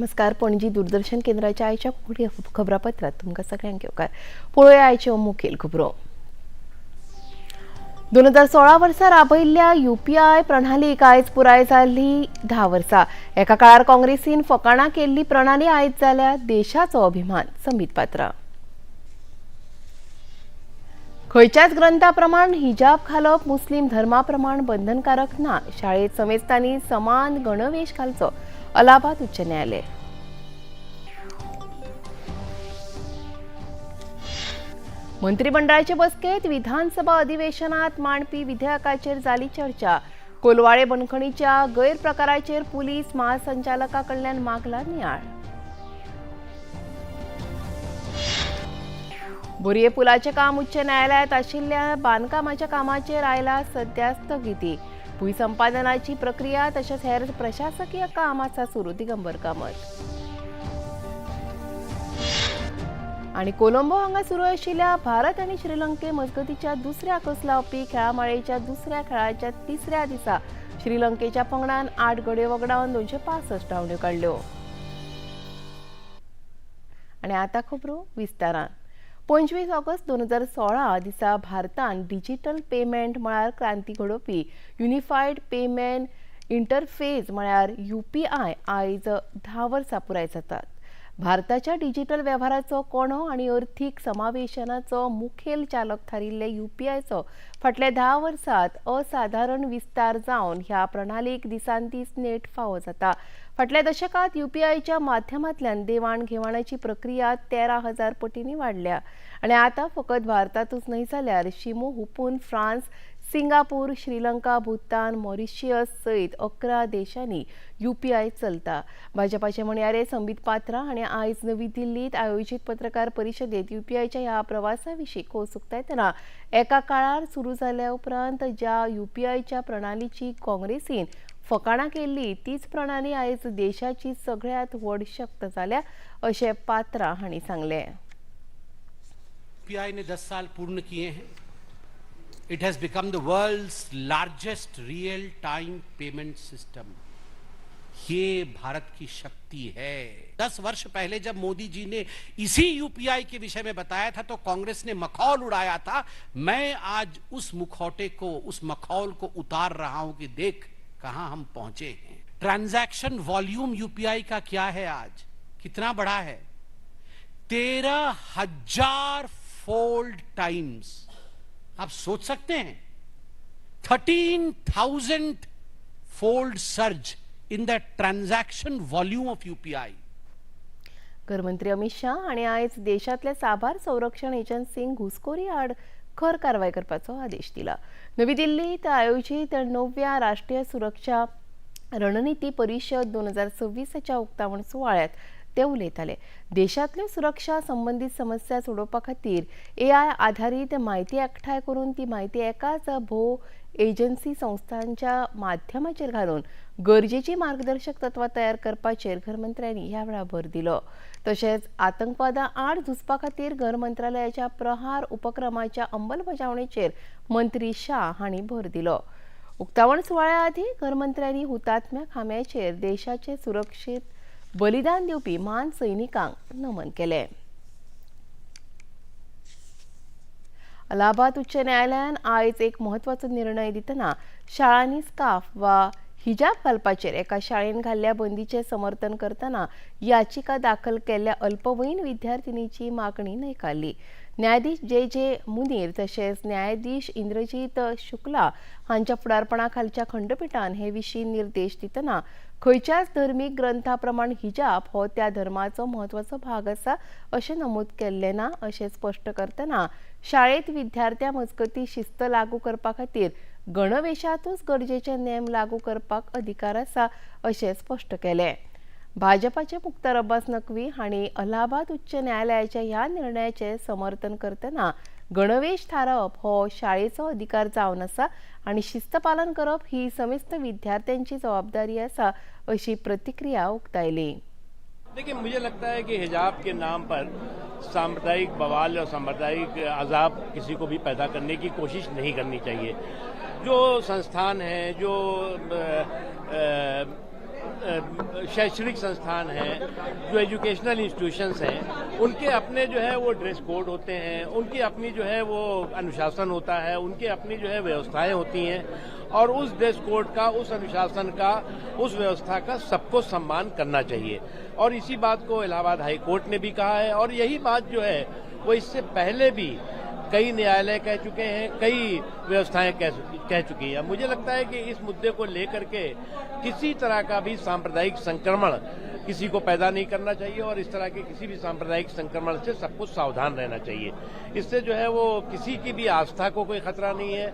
नमस्कार. पणजी दूरदर्शन केंद्राच्या आयच्या कोंकणी खबरापत्रात तुमकां सगळ्यांक येवकार. पळोवया आयच्यो मुखेल खबरो. 2016 वर्सा राबयिल्ल्या यूपीआय प्रणालीक आयज पुराय जाल्ली 10 वर्सां. एका काळार काँग्रेसीन फकाणां केल्ली प्रणाली आयज जाल्या देशाचो अभिमान. संबीत पात्रा. खंयच्याच ग्रंथा प्रमाण हिजाब घालप मुस्लीम धर्मा प्रमाण बंधनकारक ना. शाळेत समेस्तांनी समान गणवेश घालचो. अलाहाबाद उच्च न्यायालय. मंत्रिमंडळाचे बसकेत विधानसभा अधिवेशनात मांडपी विधेयकाचेर जाली चर्चा. कोलवाळे बंदखणीच्या गैरप्रकाराचेर पुलीस महासंचालका कडल्यान मागला नियाळ. बोरये पुलाचें काम उच्च न्यायालयांत आशिल्ल्या बांदकामाच्या कामाचेर आयला सध्या स्थगिती. भूंय संपादनाची प्रक्रिया तशेंच हेर प्रशासकीय काम आसा सुरू. दिगंबर कामत. आनी कोलंबो हांगा सुरू आशिल्ल्या भारत आनी श्रीलंके मजगतीच्या दुसऱ्या कस लावपी खेळामाळेच्या दुसऱ्या खेळाच्या तिसऱ्या दिसा श्रीलंकेच्या पंगडान 8 गड्यो वगडावन 265 धांवड्यो काडल्यो. आनी आतां खबरो विस्तारान. 25 ऑगस्ट 2016 दिसा भारतान डिजिटल पेमेंट मळार क्रांती घडोवपी युनिफायड पेमेंट इंटरफेस म्हळ्यार यूपीआय आयज 10 वर्सां पुराय जातात. भारताच्या डिजिटल वेव्हाराचो कोणो आनी अर्थीक समावेशनाचो मुखेल चालक थारिल्ले यूपीआयचो फाटल्या 10 वर्सांत असाधारण विस्तार जावन ह्या प्रणालीक दिसान दीस नेट फावो जाता. फाटल्या दशकांत यूपीआयच्या माध्यमांतल्यान देवाण घेवाणाची प्रक्रिया 13,000 पटींनी वाडल्या आनी आतां फकत भारतांतूच न्हय जाल्यार शिमो हुपून France, Singapore, Sri Lanka, Bhutan, Mauritius सयत 11 देशांनी यूपीआय चलता. भाजपाचे म्हणयारे संबीत पात्रा हांणी आयज नवी दिल्लीत आयोजीत पत्रकार परिशदेत यूपीआयच्या ह्या प्रवासा विशीं खोस उक्तायतना एका काळार सुरू जाल्या उपरांत ज्या यूपीआयच्या प्रणालीची काँग्रेसीन फकाणां केल्ली तीच प्रणाली आयज देशाची सगळ्यांत व्हड शक्त जाल्या अशें पात्रा हांणी सांगलें. यूपीआई ने 10 साल पूर्ण किए हैं. It has become the world's largest real time payment system. ये भारत की शक्ति है. 10 वर्ष पहले जब मोदी जी ने इसी यूपीआई के विषय में बताया था तो कांग्रेस ने मखौल उड़ाया था. मैं आज उस मुखौटे को, उस मखौल को उतार रहा हूं कि देख कहां हम पहुंचे हैं. ट्रांजैक्शन वॉल्यूम यूपीआई का क्या है आज, कितना बढ़ा है? 13,000 फोल्ड टाइम्स. आप सोच सकते हैं, 13,000 fold surge in the transaction volume of UPI. घरमंत्री Amit Shah हांणी आयज देशांतल्या साबार संरक्षण एजन्सींक घुसखोरी आड खर कारवाय करपाचो आदेश दिला. नवी दिल्लीत आयोजीत 9व्या राष्ट्रीय सुरक्षा रणनिती परिशद 2026 उक्तावण सुवाळ्यात ते उलयताले. देशांतल्यो सुरक्षा संबंदीत समस्या सोडोवपा खातीर एआय आधारीत म्हायती एकठांय करून ती म्हायती एकाच भोव एजन्सी संस्थांच्या माध्यमाचेर घालून गरजेची मार्गदर्शक तत्वां तयार करपाचेर घरमंत्र्यांनी ह्या वेळार भर दिलो. तशेंच आतंकवादा आड झुजपा खातीर घर मंत्रालयाच्या प्रहार उपक्रमाच्या अंमलबजावणेचेर मंत्री शाह हांणी भर दिलो. उक्तावण सुवाळ्या आदीं घरमंत्र्यांनी हुतात्म्या खांब्याचेर देशाचे सुरक्षीत बलिदान दिवपी म्हान सैनिकांक नमन केलें. अलाहाबाद उच्च न्यायालयान आयज एक म्हत्वाचो निर्णय दितना शाळांनी स्कार्फ वा हिजाब घालपाचेर एका शाळेन घाल्ल्या बंदीचें समर्थन करतना याचिका दाखल केल्ल्या अल्पवयीन विद्यार्थिनीची मागणी न्हयकारली. न्यायाधीश जे जे मुनीर तशेंच न्यायाधीश इंद्रजीत शुक्ला हांच्या फुडारपणा खालच्या खंडपिठान हे विशीं निर्देश दितना खंयच्याच धर्मीक ग्रंथा प्रमाण हिजाब हो त्या धर्माचो म्हत्वाचो भाग आसा अशें नमूद केल्लें ना अशें स्पश्ट करतना शाळेंत विद्यार्थ्यां मजगतीं शिस्त लागू करपा खातीर गणवेशांतूच गरजेचे नेम लागू करपाक अधिकार आसा अशें स्पश्ट केलें. भाजपाचे मुख्तार अब्बास नकवी हांणी अलाहाबाद उच्च न्यायालयाच्या ह्या निर्णयाचें समर्थन करतना गणवेश थारावप हो शाळेचो अधिकार जावन आसा आनी शिस्तपालन करप ही समेस्त विद्यार्थ्यांची जबाबदारी आसा अशी प्रतिक्रिया उक्तायली. देखिए, मुझे लगता है कि हिजाब के नाम पर सांप्रदायिक बवाल और सांप्रदायिक अजाब किसी को भी पैदा करने की कोशिश नहीं करनी चाहिए. जो संस्थान हैं, जो शैक्षणिक संस्थान हैं, जो एजुकेशनल इंस्टीट्यूशंस हैं, उनके अपने जो है वो ड्रेस कोड होते हैं, उनकी अपनी जो है वो अनुशासन होता है, उनकी अपनी जो है व्यवस्थाएं होती हैं और उस ड्रेस कोड का, उस अनुशासन का, उस व्यवस्था का सबको सम्मान करना चाहिए। और इसी बात को इलाहाबाद हाई कोर्ट ने भी कहा है और यही बात जो है वो इससे पहले भी कई न्यायालय कह चुके हैं, कई व्यवस्थाएं कह चुकी हैं। मुझे लगता है कि इस मुद्दे को लेकर के किसी तरह का भी सांप्रदायिक संक्रमण किसी को पैदा नहीं करना चाहिए और इस तरह के किसी भी सांप्रदायिक संक्रमण से सबको सावधान रहना चाहिए। इससे जो है वो किसी की भी आस्था को कोई खतरा नहीं है,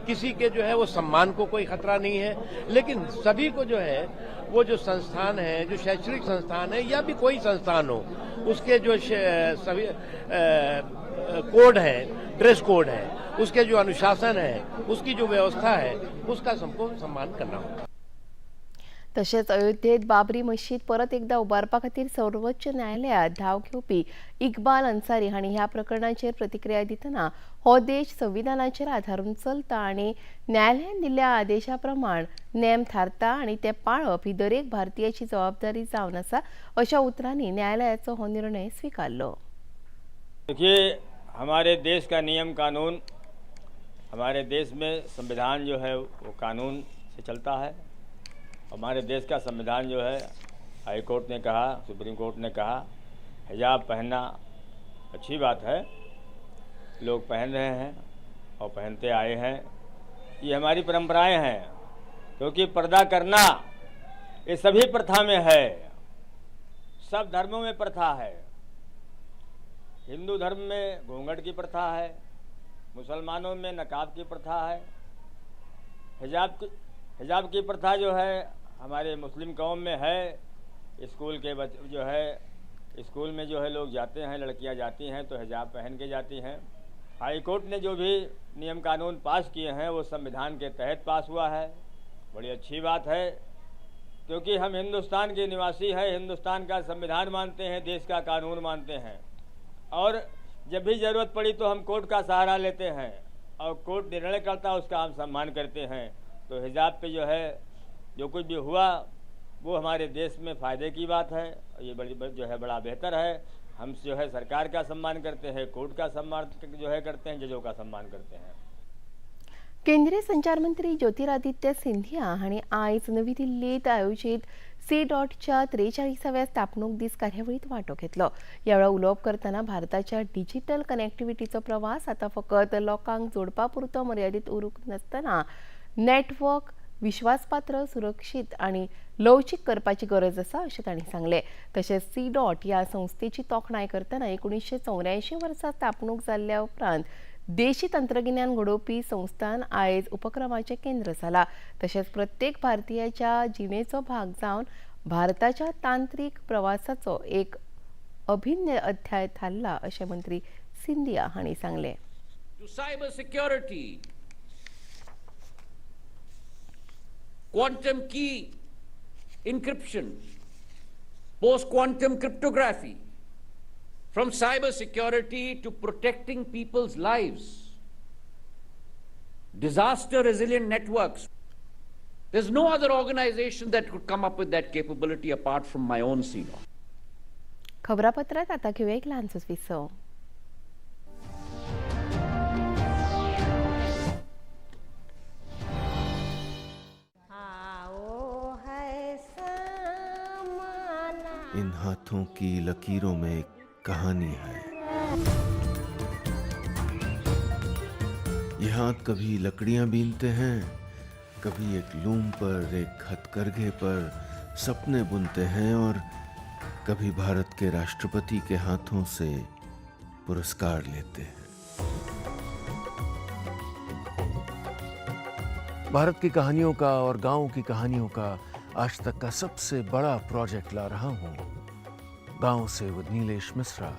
किसी के जो है वो सम्मान को कोई खतरा नहीं है, लेकिन सभी को जो है वो जो संस्थान है, जो शैक्षणिक संस्थान है या भी कोई संस्थान हो, उसके जो सभी कोड है, ड्रेस कोड है, उसके जो अनुशासन है, उसकी जो व्यवस्था है, उसका सबको सम्मान करना होगा। तशेंच अयोध्येत बाबरी मशीद परत एकदा उबारपा खातीर सर्वोच्च न्यायालयात धाव घेवपी इकबाल अन्सारी हांणी ह्या प्रकरणाचेर प्रतिक्रिया दितना हो देश संविधानाचेर आदारून चलता आनी न्यायालयान दिल्ल्या आदेशा प्रमाण नेम थारता आनी ते पाळप ही दरेक भारतीयाची जबाबदारी जावन आसा अशा उतरांनी न्यायालयाचो हो निर्णय स्विकारलो। देखिए, हमारे देश का नियम कानून, हमारे देश में संविधान जो है वो कानून से चलता है। हमारे देश का संविधान जो है, हाई कोर्ट ने कहा, सुप्रीम कोर्ट ने कहा, हिजाब पहनना अच्छी बात है, लोग पहन रहे हैं और पहनते आए हैं, ये हमारी परंपराएं हैं, क्योंकि पर्दा करना ये सभी प्रथा में है, सब धर्मों में प्रथा है। हिंदू धर्म में घूंघट की प्रथा है, मुसलमानों में नकाब की प्रथा है, हिजाब की प्रथा जो है हमारे मुस्लिम कौम में है। स्कूल के बच्चे जो है, स्कूल में जो है लोग जाते हैं, लड़कियां जाती हैं तो हिजाब पहन के जाती हैं। हाई कोर्ट ने जो भी नियम कानून पास किए हैं वो संविधान के तहत पास हुआ है, बड़ी अच्छी बात है, क्योंकि हम हिंदुस्तान के निवासी हैं, हिंदुस्तान का संविधान मानते हैं, देश का कानून मानते हैं और जब भी ज़रूरत पड़ी तो हम कोर्ट का सहारा लेते हैं और कोर्ट निर्णय करता है उसका हम सम्मान करते हैं। तो हिजाब पे जो है जो कुछ भी हुआ वो हमारे देश में फ़ायदे की बात है, ये बड़ी जो है बड़ा बेहतर है। हम जो है सरकार का सम्मान करते हैं, कोर्ट का सम्मान जो है करते हैं, जजों का सम्मान करते हैं। केंद्रीय संचार मंत्री ज्योतिरादित्य सिंधिया हांणी आयज नवी दिल्लीत आयोजीत सी डॉटच्या 43व्या स्थापणूक दीस कार्यावळीत वांटो घेतलो। ह्या वेळार उलोवप करतना भारताच्या डिजिटल कनेक्टिविटीचो प्रवास आतां फकत लोकांक जोडपा पुरतो मर्यादीत उरूंक नासतना नेटवर्क विश्वासपात्र, सुरक्षीत आनी लवचीक करपाची गरज आसा अशें तांणी सांगलें। तशेंच सी डॉट ह्या संस्थेची तोखणाय करतना 1984 वर्सा स्थापणूक जाल्ल्या उपरांत देशी तंत्रगिन्यान घडोवपी संस्थान आयज उपक्रमाचें केंद्र जाला। तशेंच प्रत्येक भारतीयाच्या जिणेचो भाग जावन भारताच्या तांत्रीक प्रवासाचो एक अभिन्न अध्याय थारला अशें मंत्री सिंधिया हांणी सांगलें। Cyber security, quantum key encryption, post-quantum cryptography, from cyber security to protecting people's lives, disaster resilient networks. There's no other organization that could come up with that capability apart from my own CDOT. खबरापत्रात आता घेऊया एक ल्हानसोच विसव। In हाथों की लकीरों में एक कहानी है। ये हाथ कभी लकड़ियां बीनते हैं, कभी एक लूम पर, एक हथकरघे पर सपने बुनते हैं और कभी भारत के राष्ट्रपति के हाथों से पुरस्कार लेते हैं। भारत की कहानियों का और गांव की कहानियों का आज तक का सबसे बड़ा प्रोजेक्ट ला रहा हूं, गांव से विद नीलेश मिश्रा,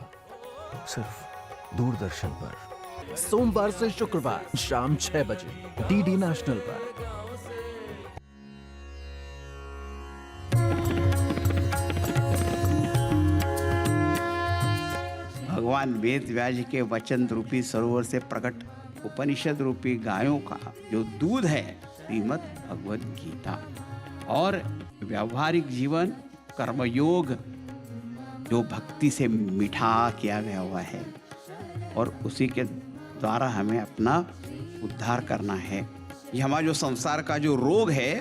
सिर्फ दूरदर्शन पर। सोमवार से शुक्रवार शाम 6 बजे डीडी नेशनल पर। भगवान वेद व्यास के वचन रूपी सरोवर से प्रकट उपनिषद रूपी गायों का जो दूध है, श्रीमद् भगवद गीता। और व्यावहारिक जीवन कर्मयोग जो भक्ति से मीठा किया गया हुआ है, और उसी के द्वारा हमें अपना उद्धार करना है। ये हमारा जो संसार का जो रोग है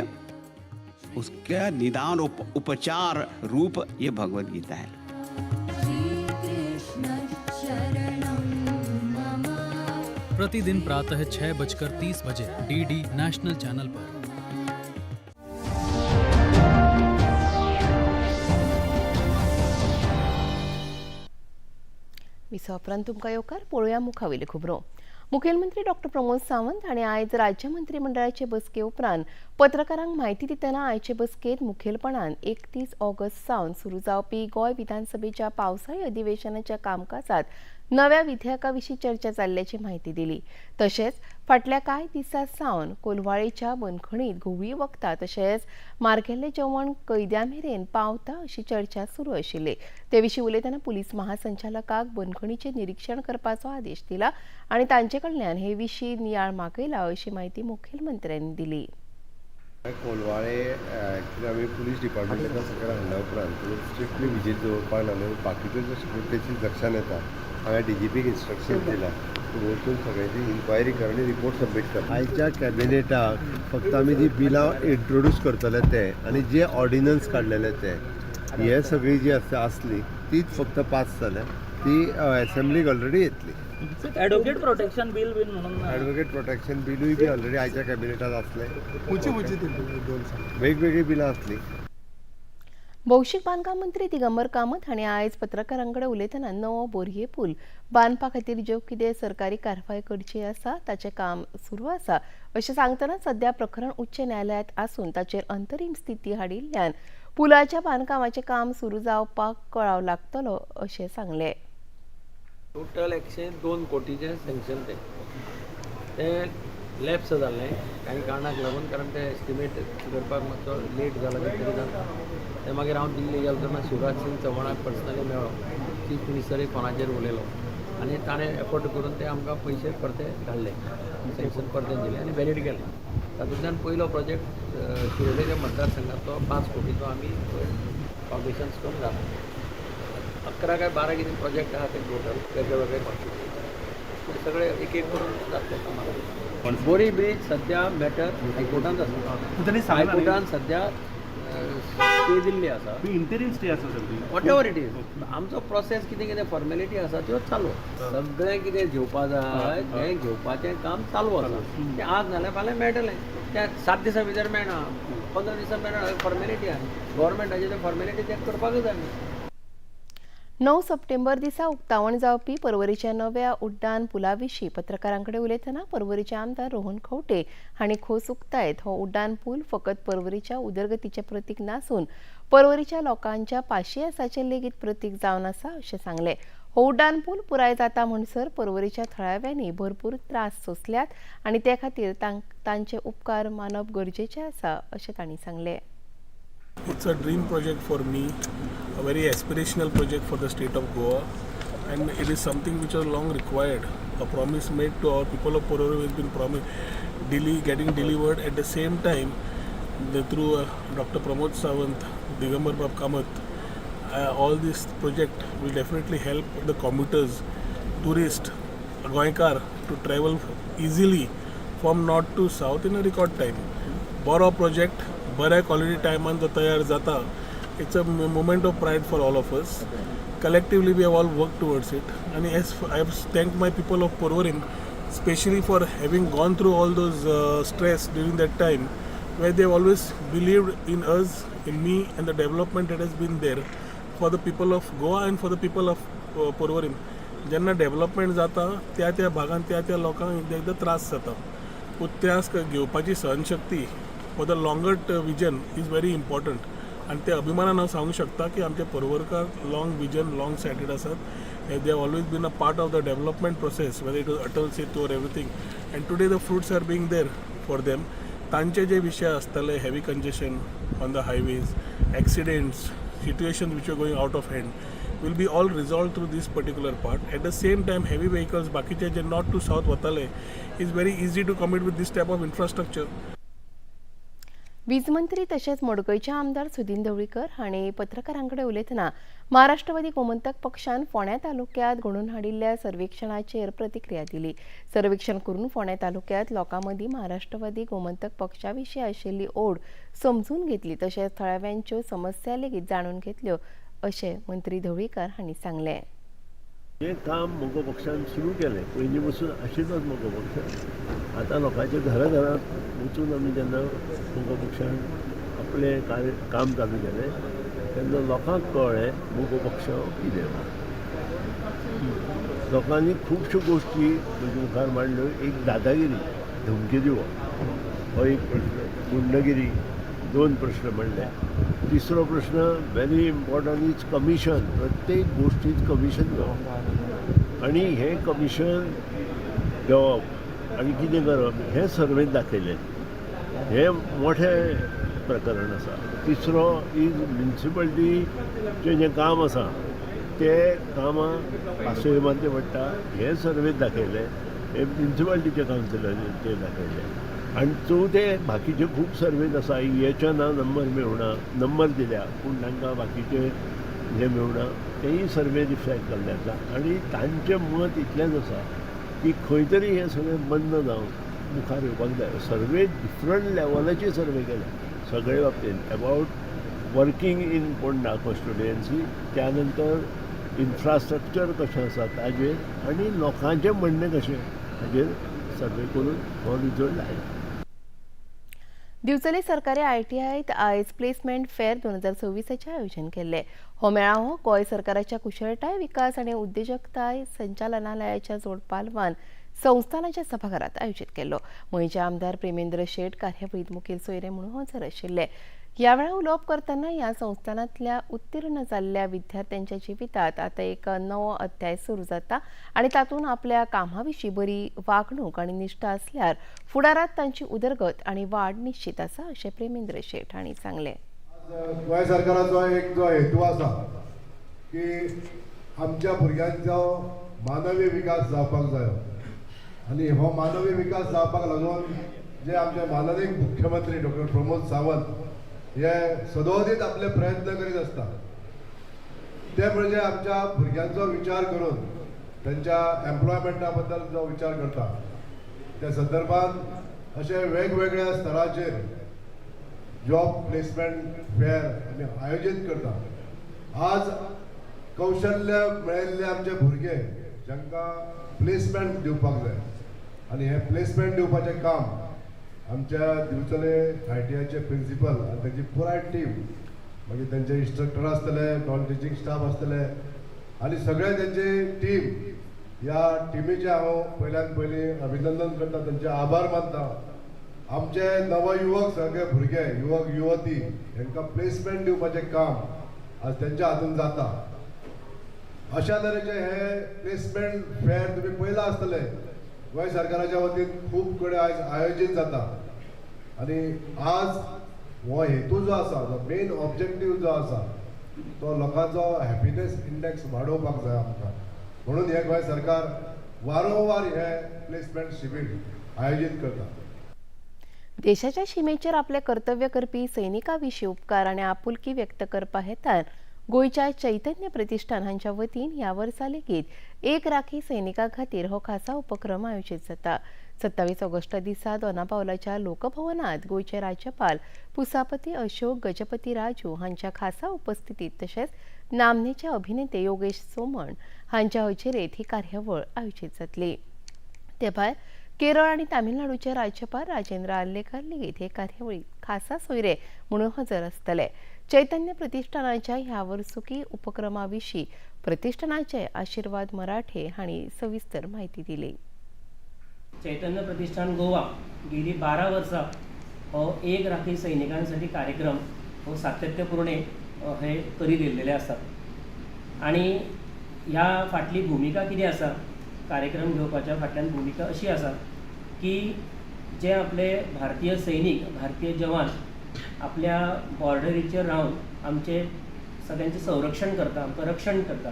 उसका निदान उपचार रूप ये भगवद गीता है। प्रतिदिन प्रातः 6:30 बजे डीडी नेशनल चैनल पर। विसवा उपरांत तुमकां येवकार. पळोवया मुखावयल्यो खबरो. मुखेलमंत्री डॉक्टर प्रमोद सावंत हांणी आयज राज्य मंत्रीमंडळाचे बसके उपरांत पत्रकारांक म्हायती दितना आयचे बसकेंत मुखेलपणान 31 ऑगस्ट सावन सुरू जावपी गोंय विधानसभेच्या पावसाळी अधिवेशनाच्या कामकाजात नव्या विधेयका विशीं चर्चा जाल्ल्याची म्हायती दिली. तशेंच फाटल्या कांय दिसां सावन कोलवाळेच्या बंदखणीत घुंवळी वखदां तशेंच मारकेल्लें जेवण कैद्यां मेरेन पावता अशी चर्चा सुरू आशिल्ली. ते विशीं उलयतना पुलीस महासंचालकाक बंदखणीचें निरीक्षण करपाचो आदेश दिला आनी तांचे कडल्यान हे विशीं नियाळ मागयला अशी म्हायती मुखेलमंत्र्यांनी दिली. कोलवाळे एक्चुली आमी पुलीस डिपार्टमेंटान सकयल हाडल्या उपरांत स्ट्रिक्टली विजील दवरपाक ना, न्हू. बाकीच्यो ज्यो सिक्युरिटीची लक्षान येता. हांवें डीजीपीक इन्स्ट्रक्शन दिला, तूं वचून सगळ्यांची इन्क्वायरी कर आनी रिपोर्ट सबमीट कर. आयच्या कॅबिनेटाक फक्त आमी जी बिलां इंट्रोड्यूस करतले ते आनी जे ऑर्डिनन्स काडलेले ते हे सगळी जी आसता आसली तीच फक्त पास जाल्या. ती एसेंब्लीक ऑलरेडी येतली. एडवोकेट प्रोटेक्शन बिल बीन म्हणून. एडवोकेट प्रोटेक्शन बिलूय बी ऑलरेडी आयच्या कॅबिनेटात आसले. खंयची खंयची ती दोन सांग. वेगवेगळीं बिलां आसली. भौशीक बांदकाम मंत्री दिगंबर कामत हांणी आयज पत्रकारां कडेन उलयतना नवो बोरये पूल बांदपा खातीर ज्यो कितें सरकारी कारवाय करची आसा ताचें काम सुरू आसा अशें सांगतना सध्या प्रकरण उच्च न्यायालयांत आसून ताचेर अंतरीम स्थिती हाडिल्ल्यान पुलाच्या बांदकामाचें काम सुरू जावपाक कळाव लागतलो अशें सांगलें. टोटल 102 कोटीचें सँक्शन तें तें लॅप्स जाल्लें कांय कारणाक लागून, कारण तें एस्टिमेट करपाक मातसो लेट जाला कितें तरी जालें तें. मागीर हांव दिल्ली गेलो तेन्ना शिवराज सिंग चव्हाणाक पर्सनली मेळ्ळो, चीफ मिनिस्टरूय फोनाचेर उलयलो आनी ताणें एफर्ट करून ते आमकां पयशे परते धाडले, सँक्शन परते दिले आनी व्हॅलीड केलें. तातूंतल्यान पयलो प्रोजेक्ट शिरोडेच्या मतदारसंघांतलो 5 कोटीचो आमी फावंडेशन स्टोन घातला. 11 काय 12 कितें प्रोजेक्ट आहा ते टोटल वेगळे वेगळे कॉन्स्टिट्युएन्सी, सगळे एक एक करून जातले कामाक. बोरी ब्रीज सद्या मॅटर हायकोर्टांत आसा. हायकोर्टान सद्या स्टे दिल्ली आसा. इंटरीम स्टे आसा सगळी. What ever it is, आमचो प्रोसेस कितें कितें फॉर्मेलिटी आसा त्यो चालू. सगळें कितें घेवपा जाय तें घेवपाचें काम चालू आसा. तें आज नाल्यार फाल्यां मेळटलें. तें 7 दिसां भितर मेळना, 15 दिसां मेळना. फॉर्मेलिटी आसा गव्हर्मेंटाची, तें फॉर्मेलिटी तें करपाकूच जाय. 9 सप्टेंबर दिसा उक्तावण जावपी पर्वरीच्या नव्या उड्डाण पुला विशीं पत्रकारां कडेन उलयतना पर्वरीचे आमदार रोहन खंवटे हांणी खोस उक्तायत हो उड्डाण पूल फकत पर्वरीच्या उदरगतीचें प्रतीक नासून पर्वरीच्या लोकांच्या पाशियेसाचें लेगीत प्रतीक जावन आसा अशें सांगलें. हो उड्डाण पूल पुराय जाता म्हणसर पर्वरीच्या थळाव्यांनी भरपूर त्रास सोंसल्यात आनी ते खातीर तांचे उपकार मानप गरजेचें आसा अशें तांणी सांगलें. It's a dream project for me, a very aspirational project for the state of Goa, and it is something which was long required. A promise made to our people of Porvorim has been getting delivered. At the same time, through Dr. Pramod Sawant, Digambar Bab Kamath, all this project will definitely help the commuters, tourists, Goenkar to travel easily from north to south in a record time. बरो project बऱ्या quality टायमान जो तयार जाता, it's a moment of pride for all of us. Collectively we have all worked towards it, and as I have thanked my people of Porvorim especially for having gone through all those stress during that time, where they have always believed in us, in me, and the development that has been there for the people of Goa and for the people of Porvorim. जेन्ना development जाता त्या त्या भागान त्या त्या लोकांक एकदां एकदां त्रास जाता, पूण त्रास घेवपाची सहनशक्ती for the longer vision is very important. आनी ते अभिमानान हांव सांगूंक शकता की आमचे पर्वरकार लाँग विजन, लाँग सायटेड आसात. They have always been a part of the development process, whether it was Atal Setu or everything, and today the fruits are being there for them. तांचे जे विशय आसताले, heavy congestion on the highways, accidents, situations which are going out of hand, will be all resolved through this particular part. At the same time, heavy vehicles बाकीचे जे north to south वताले is very easy to commute with this type of infrastructure. वीज मंत्री तशेंच मडकयचे आमदार सुदिन ढवळीकर हांणी पत्रकारां कडेन उलयतना महाराष्ट्रवादी गोमंतक पक्षान फोंड्या तालुक्यांत घडोवन हाडिल्ल्या सर्वेक्षणाचेर प्रतिक्रिया दिली. सर्वेक्षण करून फोंड्या तालुक्यांत लोकां मदीं महाराष्ट्रवादी गोमंतक पक्षा विशीं आशिल्ली ओड समजून घेतली तशेंच थळाव्यांच्यो समस्या लेगीत जाणून घेतल्यो अशें मंत्री ढवळीकर हांणी सांगलें. हें काम मगो पक्षान सुरू केलें, पयलीं पसून आशिल्लोच मगो पक्ष. आतां लोकांच्या घरा घरांत वचून आमी जेन्ना मगो पक्षान आपलें कार्य काम चालू केलें तेन्ना लोकांक कळ्ळें मगो पक्ष कितें. लोकांनी खुबश्यो गोश्टी म्हजे मुखार मांडल्यो. एक दादागिरी, धमकी दिवप हो एक प्रश्न, गुंडगिरी दोन प्रश्न मांडले. तिसरो प्रश्न व्हेरी इम्पॉर्टंट is commission. प्रत्येक गोश्टीत कमिशन घेवप आनी हें कमिशन घेवप आनी कितें करप हें सर्वेंत दाखयलें. हें मोठें प्रकरण आसा. तिसरो is म्युनिसिपलिटीचें जें काम आसा तें कामां पासयो मारचें पडटा हें सर्वेंत दाखयलें. हें म्युनिसिपालिटीचें कावन्सिलाचें दाखयलें. आनी चवथें बाकीचे खूब सर्वेंत आसा, हेच्या ना नंबर मेळना, नंबर दिल्या पूण तांकां बाकीचे हें मेळना, तेंय सर्वे रिफ्लेक्ट जाल्लें आसा. आनी तांचें मत इतलेंच आसा की खंय तरी हें सगळें बंद जावन मुखार येवपाक जाय. सर्वे डिफरंट लेवलाचे सर्वे केले सगळे बाबतींत, about working in Ponda constituency, त्या नंतर इन्फ्रास्ट्रक्चर कशें आसा ताजेर आनी लोकांचें म्हणणें कशें हाजेर सर्वे करून हो रिजल्ट आयला. दिवचले सरकारी आयटीआयत आयज प्लेसमेंट फेअर 2026 आयोजन केल्लें. हो मेळावो गोंय सरकाराच्या कुशळटाय विकास आनी उद्देजकताय संचालनालयाच्या जोडपालवान संस्थानाच्या सभाघरात आयोजीत केल्लो. मयेंचे आमदार प्रेमेंद्र शेट कार्यावळीत मुखेल सोयरे म्हणून हजर आशिल्ले. ह्या वेळार उलोवप करतना ह्या संस्थानांतल्या उत्तीर्ण जाल्ल्या विद्यार्थ्यांच्या जिवितांत आतां एक नवो अध्याय सुरू जाता आनी तातूंत आपल्या कामा विशीं बरी वागणूक आनी निश्ठा आसल्यार फुडारांत तांची उदरगत आनी वाड निश्चित आसा अशें प्रेमेंद्र शेट हांणी सांगलें. गोंय सरकाराचो एक जो हेतू आसा की आमच्या भुरग्यांचो मानवी विकास जावपाक जायो आनी हो मानवी विकास जावपाक लागून जे आमचे माननीय मुख्यमंत्री डॉक्टर प्रमोद सावंत हे सदोदित आपले प्रयत्न करीत आसता, ते म्हणजे आमच्या भुरग्यांचो विचार करून तांच्या एम्प्लॉयमेंटा बद्दल जो विचार करता त्या संदर्भात अशे वेगवेगळ्या स्तराचेर जॉब प्लेसमेंट फेअर आमी आयोजीत करता. आज कौशल्य मेळिल्ले आमचे भुरगे जांकां प्लेसमेंट दिवपाक जाय आनी हें प्लेसमेंट दिवपाचें काम आमच्या दिवचले आयटीआयचे प्रिंसिपल आनी तांची पुराय टीम, मागीर तांचे इन्स्ट्रक्टर आसतले, नॉन टिचींग स्टाफ आसतले आनी सगळे तांची टीम, ह्या टिमीचें हांव पयल्यान पयलीं अभिनंदन करता, तांचे आभार मानता. आमचे नवयुवक सगळे भुरगे, युवक युवती हांकां प्लेसमेंट दिवपाचें काम आज तेंच्या हातून जाता. अशा तरेचे हे प्लेसमेंट फेअर तुमी पळयलां आसतलें, गोंय सरकाराच्या वतीन खूब कडेन आयज आयोजीत जाता आनी आज हो हेतू जो आसा, जो मेन ऑब्जेक्टीव जो आसा तो लोकांचो हॅपिनेस इंडेक्स वाडोवपाक जाय आमकां, म्हणून हें गोंय सरकार वारंवार हे प्लेसमेंट शिबीर आयोजीत करता. देशाच्या शिमेचेर आपलें कर्तव्य करपी सैनिकां विशीं उपकार आनी आपुलकी व्यक्त करपा हेतान गोंयच्या चैतन्य प्रतिष्ठान हांच्या वतीन ह्या वर्सा लेगीत एक राखी सैनिकां खातीर हो खासा उपक्रम आयोजीत जाता. 27 ऑगस्ट दिसा दोनापावलाच्या लोकभवनात गोंयचे राज्यपाल पुसापती अशोक गजपती राजू हांच्या खासा उपस्थितीत तशेंच नामनेचे अभिनेते योगेश सोमण हांच्या हजेरेत ही कार्यावळ आयोजीत जातली. ते भायर केरळ आनी तामिळनाडूचे राज्यपाल राजेंद्र आर्लेकर लेगीत हे कार्यावळीत खासा सोयरे म्हणून हजर आसतले. चैतन्य प्रतिष्ठानाच्या ह्या वर्सुकी उपक्रमा विशीं प्रतिष्ठानाचे आशीर्वाद मराठे हांणी सविस्तर माहिती दिली. चैतन्य प्रतिष्ठान गोवा गेली 12 वर्सां हो एक राखी सैनिकांसाठी कार्यक्रम हो सातत्यपूर्ण हे करीत येयल्लेले आसात आनी ह्या फाटली भुमिका कितें आसा, कार्यक्रम घेवपाच्या फाटल्यान भुमिका अशी आसा की जे आपले भारतीय सैनीक, भारतीय जवान आपल्या बॉर्डरीचेर रावन आमचे सगळ्यांचें संरक्षण करता, आमकां रक्षण करता,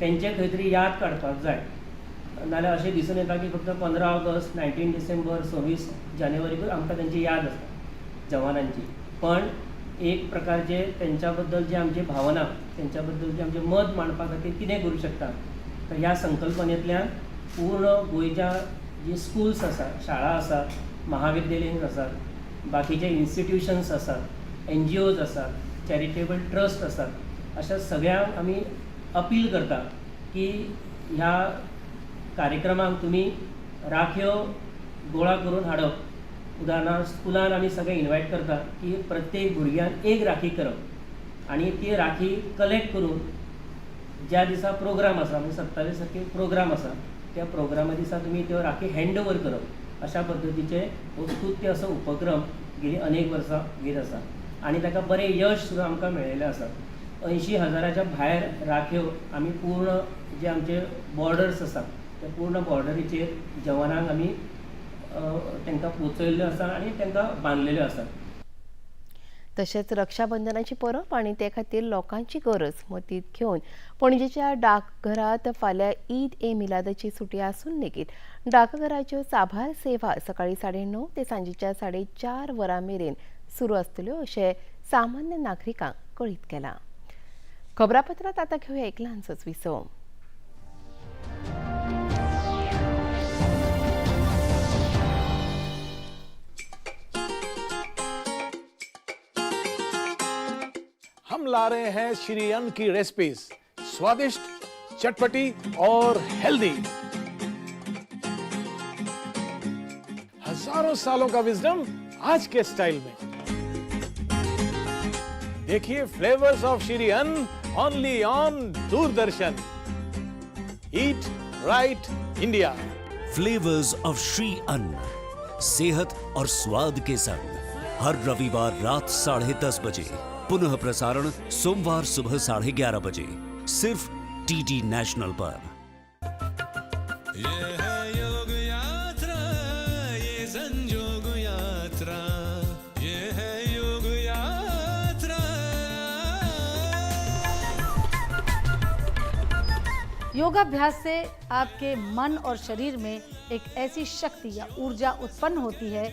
तेंचे खंय तरी याद काडपाक जाय. नाल्यार अशें दिसून येता की फक्त 15 ऑगस्ट, 19 डिसेंबर, 26 जानेवारीकूच आमकां तेंची याद आसता. जवानांची, पण एक प्रकारचे तेंच्या बद्दल जी आमची भावना, तेंच्या बद्दल जे आमचें मत मांडपा खातीर कितें करूं शकता, तर ह्या संकल्पनेंतल्यान पूर्ण गोंयच्या जी स्कुल्स आसा, शाळा आसा, महाविद्यालयीन आसात, बाकीचे इन्स्टिट्युशन्स आसात, एनजीओज आसात, चॅरिटेबल ट्रस्ट आसात, अशा सगळ्यांक आमी अपील करता की ह्या कार्यक्रमाक तुमी राखयो गोळा करून हाडप. उदाहरणार्थ स्कुलान आमी सगळे इनवायट करता की प्रत्येक भुरग्यान एक राखी करप आनी ती राखी कलेक्ट करून ज्या दिसा प्रोग्राम आसा, म्हणजे 27 तारखेक प्रोग्राम आसा, त्या प्रोग्रामा दिसा तुमी त्यो राखी हँड ओवर करप. अशा पद्दतीचे हो स्तुत्य असो उपक्रम गेली अनेक वर्सां घेत आसा आनी ताका बरें यश सुद्दां आमकां मेळिल्लें आसा. 80,000च्या भायर राखयो आमी पूर्ण जे आमचे बॉर्डर्स आसा त्या पूर्ण बॉर्डरीचेर जवानांक आमी तांकां पोचयल्ल्यो आसा आनी तांकां बांदलेल्यो आसा. तशेंच रक्षाबंधनाची परब आनी ते खातीर लोकांची गरज मतींत घेवन पणजेच्या डाकघरांत फाल्यां ईद ए मिलादाची सुटी आसून लेगीत डाकघराच्यो साबार सेवा सकाळीं 9:30 ते सांजेच्या 4:30 वरां मेरेन सुरू आसतल्यो अशें सामान्य नागरिकांक कळीत केलां. खबरापत्रांत आतां घेवया एक ल्हानसोच विसव. हम ला रहे हैं श्री अन्न की रेसिपीज, स्वादिष्ट, चटपटी और हेल्दी। हजारों सालों का विजडम आज के स्टाइल में। देखिए flavours of Shri Anna only on Doordarshan. Eat right India. Flavours of Shri Anna, सेहत और स्वाद के संग, हर रविवार रात 10:30 बजे, पुनः प्रसारण सोमवार सुबह 11:30 बजे, सिर्फ डीडी नेशनल पर। ये है योग यात्रा, ये संजोग यात्रा, ये है योग यात्रा। योगाभ्यास से आपके मन और शरीर में एक ऐसी शक्ति या ऊर्जा उत्पन्न होती है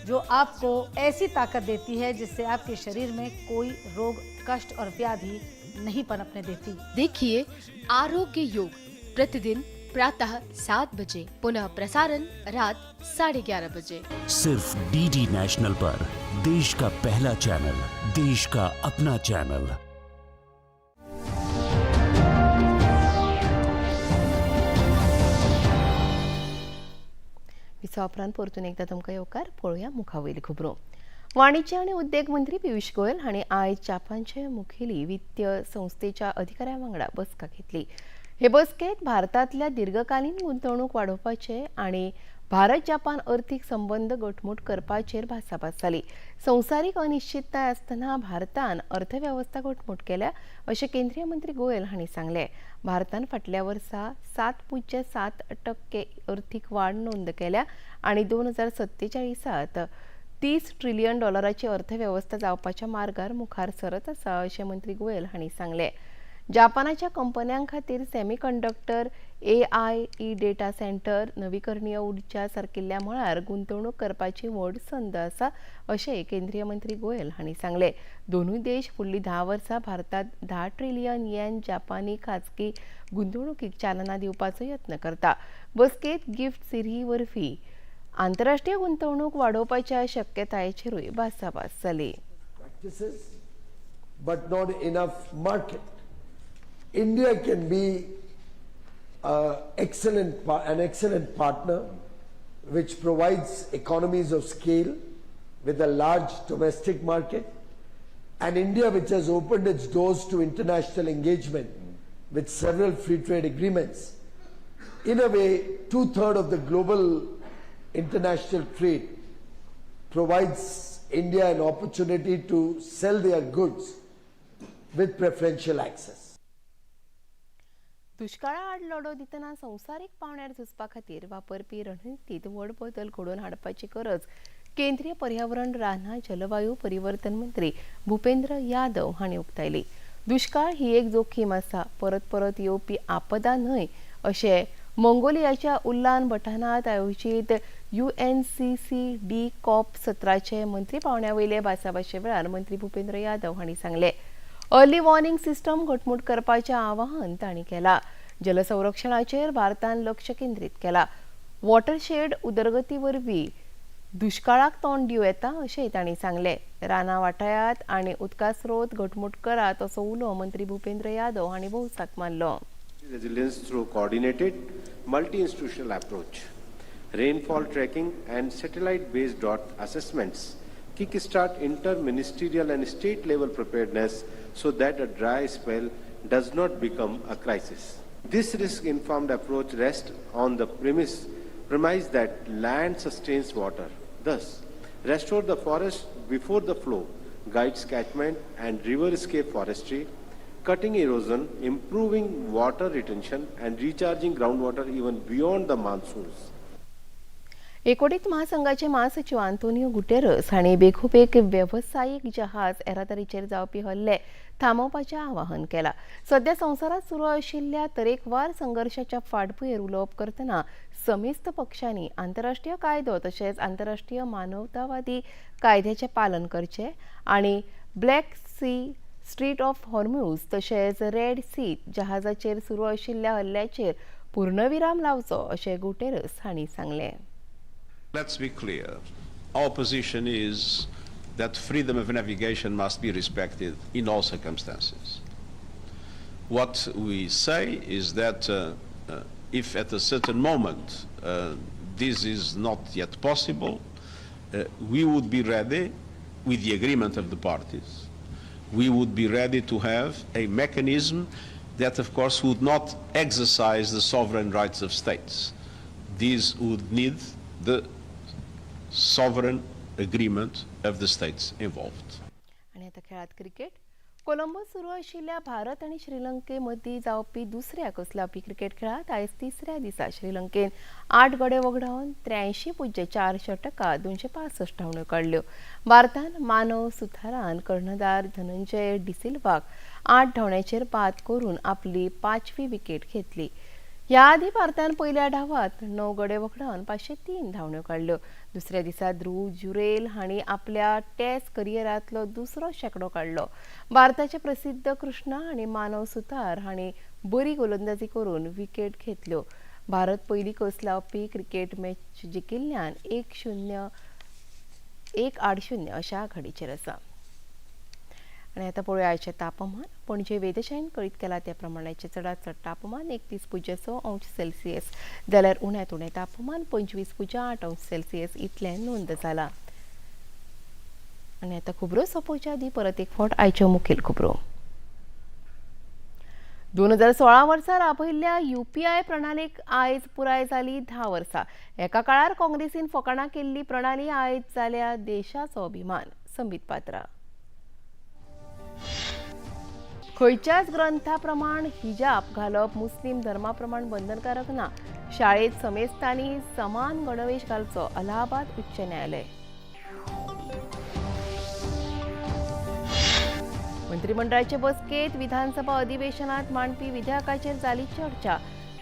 जो आपको ऐसी ताकत देती है जिससे आपके शरीर में कोई रोग, कष्ट और व्याधि नहीं पनपने देती। देखिए आरोग्य योग प्रतिदिन प्रातः 7 बजे, पुनः प्रसारण रात 11:30 बजे, सिर्फ डीडी नेशनल पर। देश का पहला चैनल, देश का अपना चैनल। विसवा उपरांत परतून एकदा तुमकां येवकार. पळोवया मुखावयली खबरो. वाणिज्य आनी उद्देग मंत्री पियुष गोयल हांणी आयज जापानचे मुखेली वित्तीय संस्थेच्या अधिकाऱ्यां वांगडा बसका घेतली. हे बसकेंत भारतांतल्या दीर्घकालीन गुंतवणूक वाडोवपाचे आनी भारत जापान अर्थीक संबंद घटमूट करपाचेर भासाभास जाली. संवसारीक अनिश्चितताय आसतना भारतान अर्थवेवस्था घटमूट केल्या अशें केंद्रीय मंत्री गोयल हांणी सांगलें. भारतान फाटल्या वर्सा 7.7% अर्थीक वाड नोंद केल्या आनी 2047 30 ट्रिलियन डॉलराची अर्थवेवस्था जावपाच्या मार्गार मुखार सरत आसा अशें मंत्री गोयल हांणी सांगलें. जापानाच्या कंपन्यां खातीर semiconductor, AI, e data centre, नवीकरणीय ऊर्जा सारकिल्ल्या मळार गुंतवणूक करपाची व्हड संद आसा अशें केंद्रीय मंत्री गोयल हांणी सांगलें. दोनूय देश फुडलीं 10 वर्सां भारतांत 10 ट्रिलियन येन जापानी खाजगी गुंतवणुकीक चालना दिवपाचो यत्न करता. बसकेंत गिफ्ट सिरी वरवीं आंतरराष्ट्रीय गुंतवणूक वाडोवपाच्या शक्यतायेचेरूय भासाभास जाली. But not enough market. India can be an excellent partner which provides economies of scale with a large domestic market, and India, which has opened its doors to international engagement with several free trade agreements. In a way, 2/3 of the global international trade provides India an opportunity to sell their goods with preferential access. दुष्काळा आड लढो दितना संवसारीक पावंड्यार झुजपा खातीर वापरपी रणनितींत व्हड बदल घडोवन हाडपाची गरज केंद्रीय पर्यावरण, रानां, जलवायू परिवर्तन मंत्री भूपेंद्र यादव हांणी उक्तायली. दुष्काळ ही एक जोखीम आसा, परत परत येवपी आपदा न्हय अशें मंगोलियाच्या उल्लान बटानात आयोजीत UNCCD COP 17चे मंत्री पावंड्या वयले भासाभाशे वेळार मंत्री भूपेंद्र यादव हांणी सांगलें. अर्ली वॉर्निंग सिस्टम घटमूट करपाचें आवाहन तांणी केलां. जलसंरक्षणाचेर भारतान लक्ष केंद्रीत केलां. वॉटरशेड उदरगती वरवीं दुष्काळाक तोंड दिवं येता अशेंय तांणी सांगलें. रानां वाटायात आनी उदका स्रोत घटमूट करात असो उलो मंत्री भूपेंद्र यादव हांणी भौसाक मारलो. Resilience through coordinated multi-institutional approach, rainfall tracking and satellite-based drought assessments kickstart inter-ministerial and state-level preparedness so that a dry spell does not become a crisis. This risk-informed approach rests on the premise that land sustains water. Thus, restore the forest before the flow, guides catchment and riverscape forestry, cutting erosion, improving water retention and recharging groundwater even beyond the monsoons. एकवटीत महासंघाचे महासचिव Antonio Guterres हांणी बेगोबेग वेवसायीक जहाज येरादारीचेर जावपी हल्ले थांबोवपाचें आवाहन केलां. सध्या संवसारांत सुरू आशिल्ल्या तरेकवार संघर्शाच्या फाटभुंयेर उलोवप करतना समेस्त पक्षांनी आंतरराष्ट्रीय कायदो तशेंच आंतरराष्ट्रीय मानवतावादी कायद्याचें पालन करचें आनी Black Sea, Strait of Hormuz तशेंच रेड सी जहाजाचेर सुरू आशिल्ल्या हल्ल्याचेर पूर्णविराम लावचो अशें गुटेरस हांणी सांगलें. Let's be clear. Our position is that freedom of navigation must be respected in all circumstances. What we say is that if at a certain moment this is not yet possible, we would be ready, with the agreement of the parties, we would be ready to have a mechanism that, of course, would not exercise the sovereign rights of states. These would need the sovereign agreement of the states involved. आनी आतां खेळात cricket. Colombo सुरू आशिल्ल्या भारत आनी श्रीलंके मदीं जावपी दुसऱ्या कसलावपी cricket खेळांत आयज तिसऱ्या दिसा श्रीलंकेन 8 गडे वगडावन 83.4 षटकां 265 धांवड्यो काडल्यो. भारतान मानव सुथारान कर्णधार धनंजय डिसिल्वाक 8 धांवड्यांचेर बाद करून आपली 5वी विकेट घेतली. ह्या आदीं भारतान पयल्या डावांत 9 गडे वगडावन 503 धांवड्यो काडल्यो. दुसऱ्या दिसा ध्रुव जुरेल हांणी आपल्या टॅस्ट करियरांतलो दुसरो शेंकडो काडलो. भारताचे प्रसिद्ध कृष्णा आनी मानव सुतार हांणी बरी गोलंदाजी करून विकेट घेतल्यो. भारत पयली कस लावपी क्रिकेट मॅच जिखिल्ल्यान 1-0 अशा आघाडीचेर आसा. आनी आतां पळोवया आयचें तापमान. पणजे वेधशाळेन कळीत केलां त्या प्रमाणाचें चडांत चड तापमान 31.6 अंश सेल्सियस जाल्यार उण्यांत उणें तापमान 25.8 अंश सेल्सियस इतलें नोंद जालां. आनी आतां खबरो सोंपोवच्या आदीं परत एक फावट आयच्यो मुखेल खबरो. 2016 वर्सा राबयिल्ल्या UPI प्रणालीक आयज पुराय जाली 10 वर्सां. एका काळार काँग्रेसीन फकाणां केल्ली प्रणाली आयज जाल्या देशाचो अभिमान. संबीत पात्रा. खंयच्याच ग्रंथा प्रमाण हिजाब घालप मुस्लीम धर्मा प्रमाण बंधनकारक ना. शाळेत समेस्तांनी समान गणवेश घालचो. अलाहाबाद उच्च न्यायालय. मंत्रिमंडळाचे बसकेत विधानसभा अधिवेशनात मांडपी विधेयकाचेर जाली चर्चा.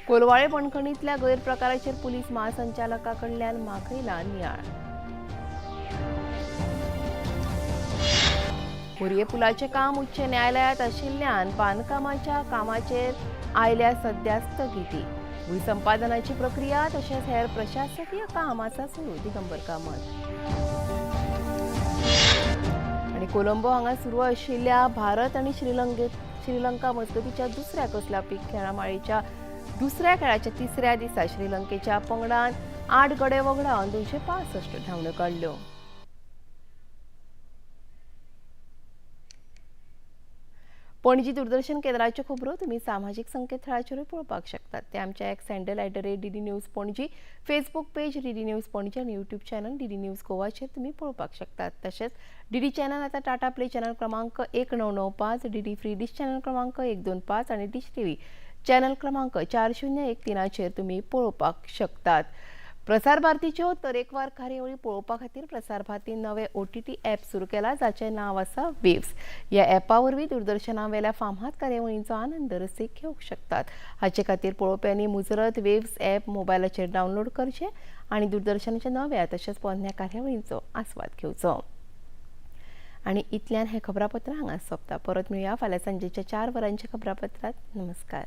कोलवाळे बंदखणींतल्या गैरप्रकाराचेर पुलीस महासंचालका कडल्यान मागयला नियाळ. बोरये पुलाचें काम उच्च न्यायालयांत आशिल्ल्यान बांदकामाच्या कामाचेर आयल्या सध्या स्थगिती. भूंयसंपादनाची प्रक्रिया तशेंच हेर प्रशासकीय काम आसा सुरू. दिगंबर कामत. आनी कोलंबो हांगा सुरू आशिल्ल्या भारत आनी श्रीलंका मजगतीच्या दुसऱ्या कसलापी खेळामाळेच्या दुसऱ्या खेळाच्या तिसऱ्या दिसा श्रीलंकेच्या पंगडान 8 गडे वगडावन 265 धांवड्यो काडल्यो. पणजी दूरदर्शन केंद्राच्यो खबरो तुमी सामाजीक संकेतथळाचेरूय पळोवपाक शकतात. ते आमच्या X handle @DD News Panaji, Facebook page DD News Panaji आनी यूट्यूब चॅनल DD news गोवाचेर तुमी पळोवपाक शकतात. तशेंच DD channel आतां टाटा प्ले चॅनल क्रमांक 1995, DD free dish channel क्रमांक 125 आनी डिश TV channel क्रमांक 4013 तुमी पळोवपाक शकतात. प्रसार भारतीच्यो तरेकवार कार्यावळी पळोवपा खातीर प्रसार भारतीन नवे OTT app सुरू केला, जाचें नांव आसा वेव्स. ह्या ॲपा वरवीं दूरदर्शना वेल्या फामाद कार्यावळींचो आनंद रसीक घेवंक शकतात. हाचे खातीर पळोवप्यांनी मुजरत वेव्स ॲप मोबायलाचेर डावनलोड करचें आनी दूरदर्शनाच्या नव्या तशेंच पोरण्या कार्यावळींचो आस्वाद घेवचो. आनी इतल्यान हें खबरापत्र हांगा सोंपता. परत मेळुया फाल्यां सांजेच्या 4 वरांच्या खबरापत्रांत. नमस्कार.